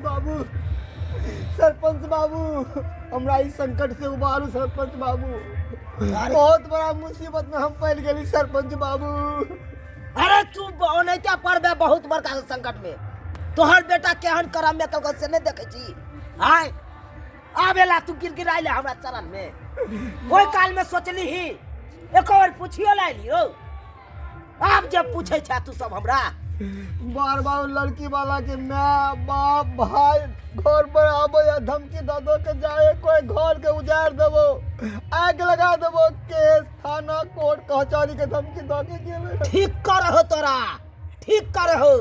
बाबू, सरपंच बाबू, हमरा ई संकट से उबारू सरपंच बाबू। बहुत बड़ा मुसीबत में हम पड़ गेली सरपंच बाबू। अरे तू ओनाहिते पड़बे बहुत बड़का संकट में। तोहर बेटा केहन करम में कल से नहीं देखे छी। आय आबेला तू गिड़गिड़ाइले हमरा चरण में। ओहि काल में सोचली ही एको बेर पुछियो लाइली हो। आब जब पूछे छा तू सब हमरा। बार बार लड़की वाला के माय बाप भाई घर पर आबे या धमकी दऽ दऽ के जाए, कोई घर के उजाड़ देबो, आग लगा देबो, केस थाना कोर्ट कचहरी के धमकी दऽ के गेलै। ठीक करहो तोरा, ठीक करहो।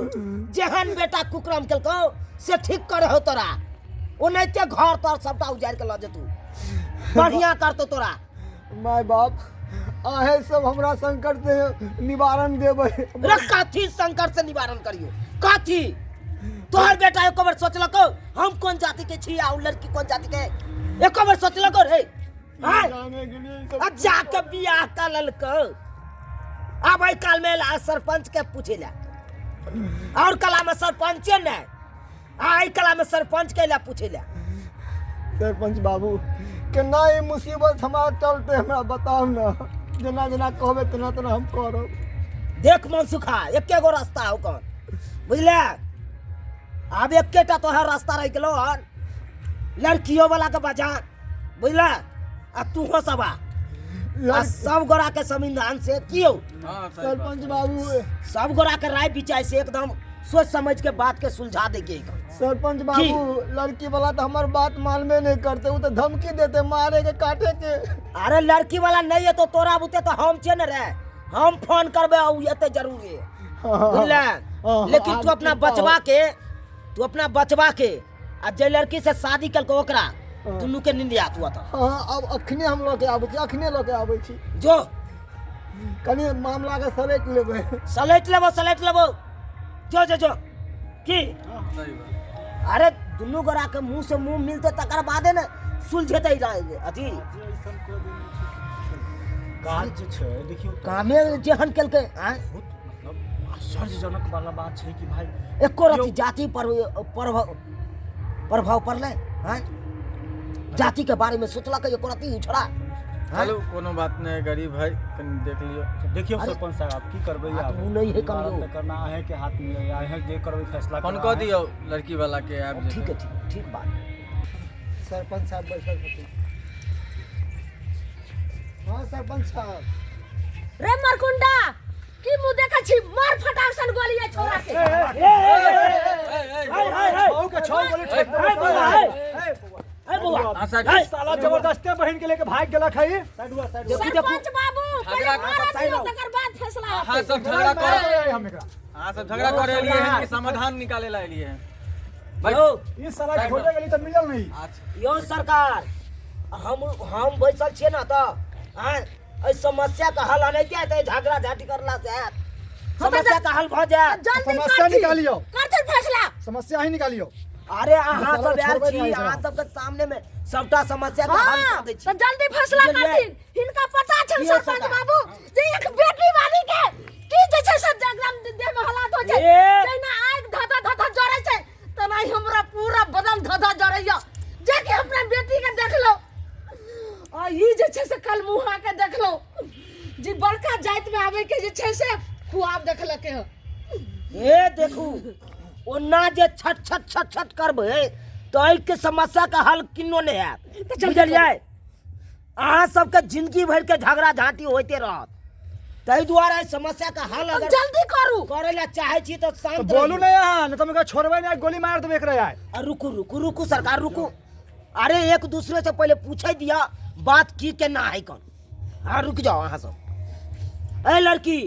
जेहन बेटा कुकरम केलकौ से ठीक करहो तोरा। ओनाहिते घर तर सबटा उजाड़ि के लऽ जेतू, बढ़िया करतौ तोरा। माय बाप आहे सब हमरा संकट से निवारण देबै। रे कथी संकट से निवारण करियो? कथी तोहर बेटा एको बेर सोचलको हम कोन जाति के छी आ उ लड़की कोन जाति के? एको बेर सोचलको रे? आय? जाने के लिए ई सब आ जाके बियाह कर लेलको। आब एहि काल में एला सरपंच के पूछे ला, और कला में सरपंचे नहीं, आ एहि कला में सरपंच के ला पूछे ला। सरपंच बाबू केना ई मुसीबत हमारा चलते हमरा बताउ ना, जेना जेना कहबै तेना तेना हम करब। देख मनसुखा, एके गो रास्ता हो कौन, बुझले? आब एकेटा तोहर रास्ता रहि गेलो हन, लड़कियों वाला के बजा, बुझले? आ तूहो सब आ। आ सब गोरा के संविधान से की हो? सरपंच बाबू सब गोरा के राय विचार से एकदम सोच समझ के बात के सुलझा दे के। सरपंच बाबू लड़की वाला तो हमार बात मानबे नहीं करते, वो तो धमकी देते मारे के काटे के। अरे लड़की वाला नहीं है तो तोरा बुते तो हम छे न रे, हम फोन करबे आ उ एते जरूरी है, बुझले? लेकिन तू अपना बचवा के, तू अपना बचवा के आ जे लड़की से शादी कलको ओकरा दुनू के नींद आत हुआ था। हाँ, अब अखने हम लऽ के आबै छी, अखने लऽ के आबै छी। जो कनि मामला के सलटि लेबै। सलटि लेबो, सलटि लेबो। जो जो जो की अरे दुनू गोरा के मुंह से मुंह मिलते तकर बादे ने सुलझेतै अथी। काज जे छै देखियौ तऽ कामे जेहन केलकै, आँय? बहुत मतलब आश्चर्यजनक वाला बात छै कि भाई एको रति जाति पर प्रभाव पड़लै, आँय? जाति के बारे में सोचलक एको रति ई छोड़ा? चलू कोनो बात नहीं, गरीब है, कनि देख लियौ। देखियौ अरे, सरपंच साहब की करबै बात आब? उ नहि है कनियो। निवारण तऽ करना अहें के हाथ में है, अहें जे करबै फैसला फोन करना कऽ अहें। दियौ लड़की वाला के, आबि ठीक जेतै। है, ठीक, ठीक बात। सरपंच साहब बैठल छथिन। हाँ सरपंच साहब। रे मरकुंडा की मुंह देखै छी, मार फटाक सन गोली है छोरा के। साला जबरदस्ती बहन के लेके भाग गेलक है। सरपंच बाबू पहिले झगड़ा मारा दियौ तकर बाद फैसला अहाँ हेतै। सब झगड़ा कर, हम एकरा अहाँ सब झगड़ा करे एलियै हन कि समाधान निकाले ला एलियै हन? यौ ई साला खोजे गेली तऽ मिलल नहीं। अच्छा यौ सरकार, हम बैसल छियै ने तऽ आँय एहि समस्या के हल अनैते हेतै, झगड़ा झाँटी करला से हैत? समस्या के हल भऽ जायत। जल्दी समस्या करथिन। निकालियौ। करथिन फैसला। समस्या ही निकालियौ। अरे अहाँ साला सब आयल छोड़बै छी, नहि अहाँ एकरा। सबके सामने में सबटा समस्या के हल हाँ, कऽ दै छी। तऽ जल्दी फैसला बुझलियै? करथिन। हिनका पता छनि की हो सरपंच सरकार? बाबू जे एक बेटी वाली के की जे छै से एकदम देह में हालात होइ छै। ए! जहिना आगि धधा धधा जरै छै तेना ही हमरा पूरा बदन धधा जरैया, जे कि अपना बेटी के देखलहुँ आ ई जे छै से कल मुहा के देखलहुँ जे बड़का जाति में आबै के जे छै से खुआब देखलकै हँ। ए देखू, ओना जे छट छट छट छट करबै तऽ एहिके समस्या के हल किन्नो नहि हैत, तऽ जल्दी बुझलियै? अहाँ सबके जिंदगी भरि के झगड़ा झांटी होइते रहत, ताहि दुआरे एहि समस्या के हल अगर जल्दी करू करै लए चाहै छी तऽ शांत बोलू रहियौ। नहीं अहाँ, नहीं तो हम एकरा छोड़बै नहीं, गोली मार देबै एकरा आइ। आ रुकू रुकू रुकू सरकार रुकू। अरे एक दूसरे से पहले पूछे दिया बात की केना है कौन। हाँ रुक जाओ अहाँ सब। ए लड़की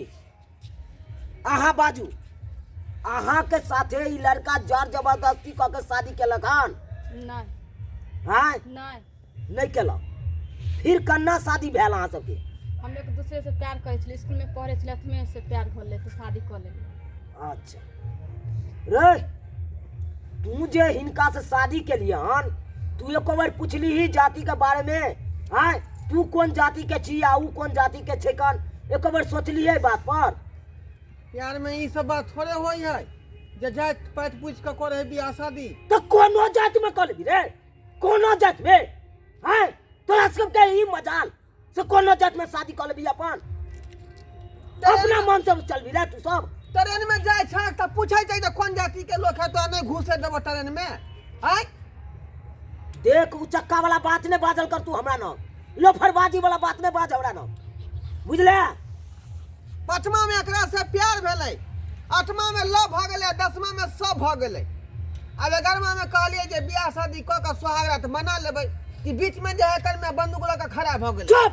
अहाँ बाजू, अहाँ के साथे ई लड़का जर जबरदस्ती कऽ के शादी केलक हन? नहीं। हाँ? नहीं। नहीं केलक, फिर कन्ना शादी भेल अहाँ सबके? हम एक दूसरे से प्यार करै छलियै, स्कूल में पढ़ै छलियै, अथमे से प्यार होलै तऽ शादी कऽ लेलियै। अच्छा रे तू जे हिनका से शादी केलियै हन, तू एको बेर पुछली ही जाति के बारे में? आँय तू कोन जाति के छी आ ऊ कोन जाति के छै कन एको बेर सोचली है बात पर? प्यार में ई सब बात थोड़े होई है। जे जाति पाति पूछि कऽ करै है बियाह शादी। तऽ कोनो जातिमे कऽ लेबही रे, कोनो जातिमे? आँय, तोरा सबके ई मजाल से कोनो जातिमे शादी कऽ लेबही, अपन अपना मन से चलबी रे तू सब? ट्रेन में जाइ छै तऽ पूछै छै जे कोन जाति के लोक है, तोरा नहि घुसे देबो ट्रेन में। आँय देख, उचक्का वाला बात नहीं बाजल कर तू हमरा न, लोफरबाजी वाला बात नहीं बाज हमरा न, बुझले? पाँचमा में एकरा से प्यार भेलै, आठमा में लव भऽ गेलै, दसमा में सब भऽ गेलै। आब 11मा में कहलियै जे बियाह शादी कऽ कऽ सोहाग रात मना लेबै कि बीच में जे है एकर में बंदूक लऽ कऽ खड़ा भऽ गेलै। चुप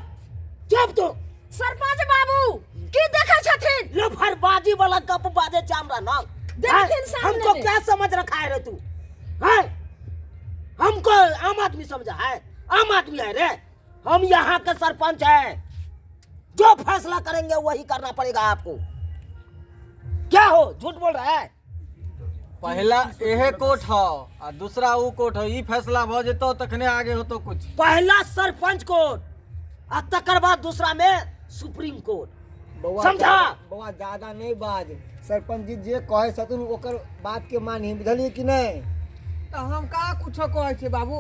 चुप तू। सरपंच बाबू, की देखै छथिन? लोफरबाजी वाला गप बाजे छै हमरा न। देखथिन हैं? सामने हमको में। क्या समझ रखा है रे तू? हैं, हमको आम आदमी समझा है? आम आदमी है रे हम? यहाँ के सरपंच है, जो फैसला करेंगे वही करना पड़ेगा आपको। क्या हो, झूठ बोल रहा है? पहला एहे कोर्ट हो आ दूसरा ऊ कोर्ट हो, ई फैसला भ जेतो तखने आगे होतो कुछ। पहला सरपंच कोर्ट आ तकर बाद दूसरा में सुप्रीम कोर्ट। बौआ, समझा? बौआ, ज्यादा नहीं बाज। सरपंच जी जे कहै छथुन ओकर बात के मानही, बुझलियै कि नहि? तऽ हम कहाँ कुछो कहै छियै बाबू।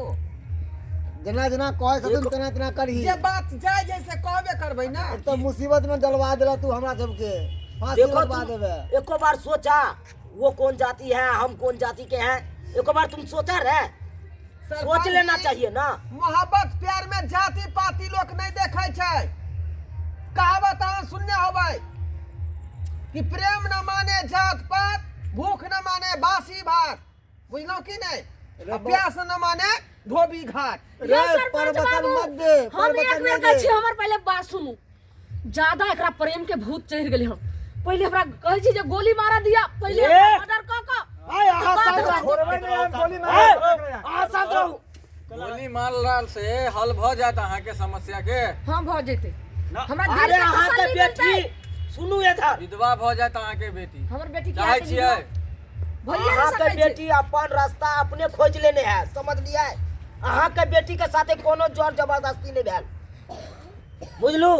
जेना जेना कहै छथुन तेना तेना करही। जे बात जाय जैसे कहबे करबै ना। एक तऽ मुसीबत में डलवा देला तू हमरा सबके, फांसी देखो, लगवा तुम देबे। एको बार सोचा, वो कौन जाति है, हम कौन जाति के हैं? एको बार तुम सोचा रे? सोच लेना चाहिए ना। मोहब्बत प्यार में जाति पाति लोक नहीं देखै छै। कहावत अहाँ सुनने होबै कि प्रेम न माने जात पात, भूख न माने बासी भात, बुझलहुँ कि नहि? आ प्यास न माने धोबी घाट। यौ सरपंच बाबू, हम एक बेर कहै छी, हमर पहिले बात सुनू। ज्यादा एकरा प्रेम के भूत चढ़ि गेलै हन। पहिले हमरा कहै छी जे गोली मारा दिया पहिले, ए! मर्डर कऽ कऽ आय, अहाँ बात शांत हमरा रहू। देख- ए, अहाँ शांत रहू। गोली मारला से हल भऽ जायत अहाँके समस्या के? हाँ, भऽ जेतै। हमरा दिल अरे के अहाँके तसल्ली बेटी मिलतै। सुनू इधर। विधवा भऽ जायत अहाँके बेटी। हमर बेटी के चाहै छियै? भइए नहि अहाँके सकै छै। बेटी अपन रास्ता अपने खोजि लेने है, समझलियै? अहाँके बेटी के साथे कोनो जोर जबरदस्ती नहि भेल, बुझलू?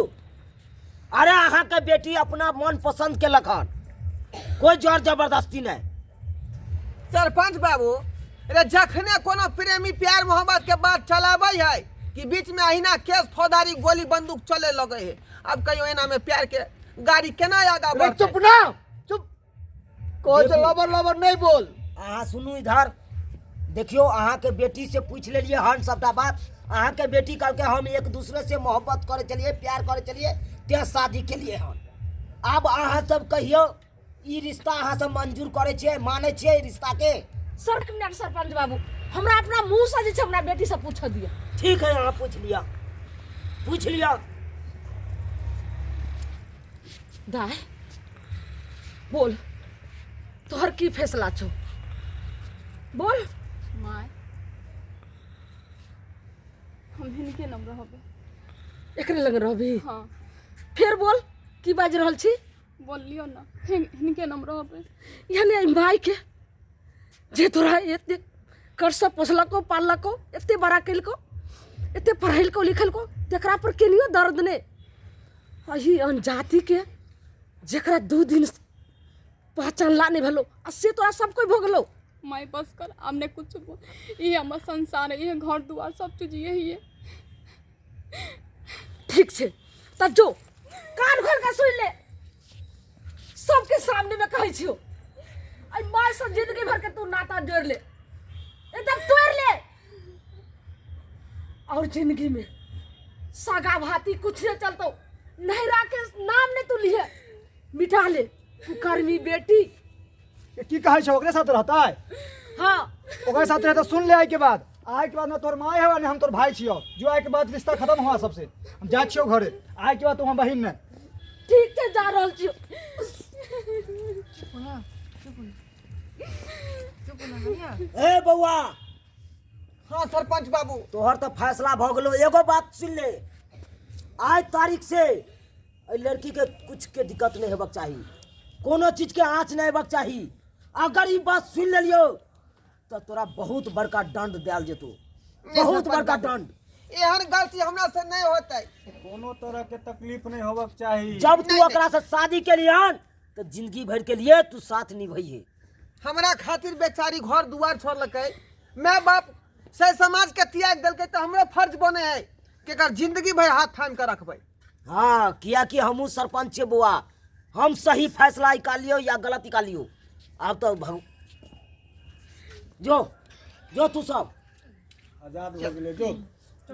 अरे अहाँके बेटी अपना मन पसंद केलक हन, कोइ जोर जबरदस्ती नहि। सरपंच बाबू रे, जखने कोनो प्रेमी प्यार मोहब्बत के बात चलाबै है कि बीच में अहिना केस फौजदारी गोली बंदूक चले लगे है। अब कहियो एना में प्यार के गाड़ी केना आगा रे बढ़तै? चुप ना, चुप कहै छै, लबर लबर नहीं बोल। अहाँ सुनू इधर, देखियौ, अहाँके बेटी से पूछि लेलियै हन सबटा बात। अहाँके बेटी कहलकै हम एक दूसरे से मोहब्बत करै छलियै, प्यार करै छलियै, तें शादी केलियै हन। आब अहाँ सब कहियौ, ई रिश्ता अहाँ सब मंजूर करै छियै, मानै छियै ई रिश्ताके? सर, एक मिनट सरपंच बाबू, हमरा अपना मुंह से जे छै हमरा बेटी से पूछ दिअ। ठीक है, अहाँ पूछि लिअ, पूछि लिअ। दाय, बोल, तोहर की फैसला छौ? बोल। माय, हम हिनके नाम रहबै। एकरे लग रहबी? हाँ। फेर बोल, की बाजि रहल छी? बोललियो ना, हिनके नाम रहबै। यानी एहि माय के जे तोरा एते करसँ पोसलको पाललको, एते बड़ा केलको, एते पढ़ेलको लिखलको, तकरा पर केनियो दर्द नहि, एहि अनजाति के जकरा 2 दिन पहचानला नहि भेलो आ से तोरा सब कोइ भऽ गेलो। माय, बस कर, आब नहि कुछ बोल। ये हमर संसार है, ये घर दुआर सब चीज यही है। ठीक छै, तऽ जो कान खोल के सुनि ले, सबके सामने में कहै छियो, एहि माय से जिंदगी भर के तू नाता जोड़ ले, एकदम तोड़ ले, और जिंदगी में सगा भाती कुछ नहीं चलतो, नैहरा के नाम नहीं तू लिए, मिटा ले कुकर्मी बेटी। ये की कहै छै, ओकरे साथ रहतै? हाँ। ओकरे साथ रहतै? सुन ले, आइ के बाद, आइ के बाद ना तोर माय है ने हम तोर भाई छियो। जो आइ के बाद रिश्ता खत्म हुआ सबसे, हम जाइ छियो घरे। आइ के बाद तू हम बहिन ने। ठीक छै, जा रहल छियो। ए बौआ। हाँ सरपंच बाबू। तोहर तऽ फैसला भऽ गेलो। एगो बात सुन ले, आइ तारीख से एहि लड़की के कुछ के दिक्कत नहीं हेबाक चाही, कोनो चीज के आँच नहीं हेबाक चाही। अगर ई बात सुन लेलियो तऽ तोरा बहुत बड़का दंड देल जेतो, नहीं बहुत सरपंच बड़का बाबू, दंड। एहन गलती हमरा से नहीं होतै। कोनो तरह के तकलीफ नहीं होबक चाही। जब तू नहीं, ओकरा से शादी के लिए हन तऽ जिंदगी भर के लिए तू साथ निभैहे। हमरा खातिर बेचारी घर दुआर छोड़लकै, माय बाप से समाज के त्याग देलकै, तऽ हमरो फर्ज बने है कि एकर जिंदगी भरि हाथ थामि के रखबै। हाँ, कियाकि हमहूँ सरपंच छियै बौआ, हम सही फैसला निकालियौ या गलत निकालियौ। आब तऽ भग जो जो तू सब आजाद भऽ गेलै जो।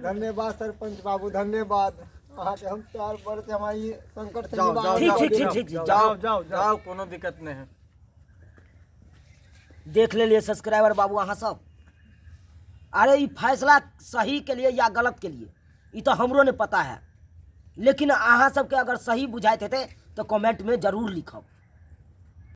धन्यवाद सरपंच बाबू, धन्यवाद अहाँके, हम प्यार पर से हमरा ई संकट से जाओ, जाओ, ठीक जाओ, ठीक ठीक जाओ, ठीक जाओ जाओ जाओ जाओ, कोनो दिक्कत नहीं है। देख लेलिए सब्सक्राइबर बाबू अहाँ सब, अरे ई फैसला सही के लिए या गलत के लिए ई तो हमरो नहीं पता है, लेकिन अहाँ सबके अगर सही बुझाइत हेतै तो कमेंट में जरूर लिखब।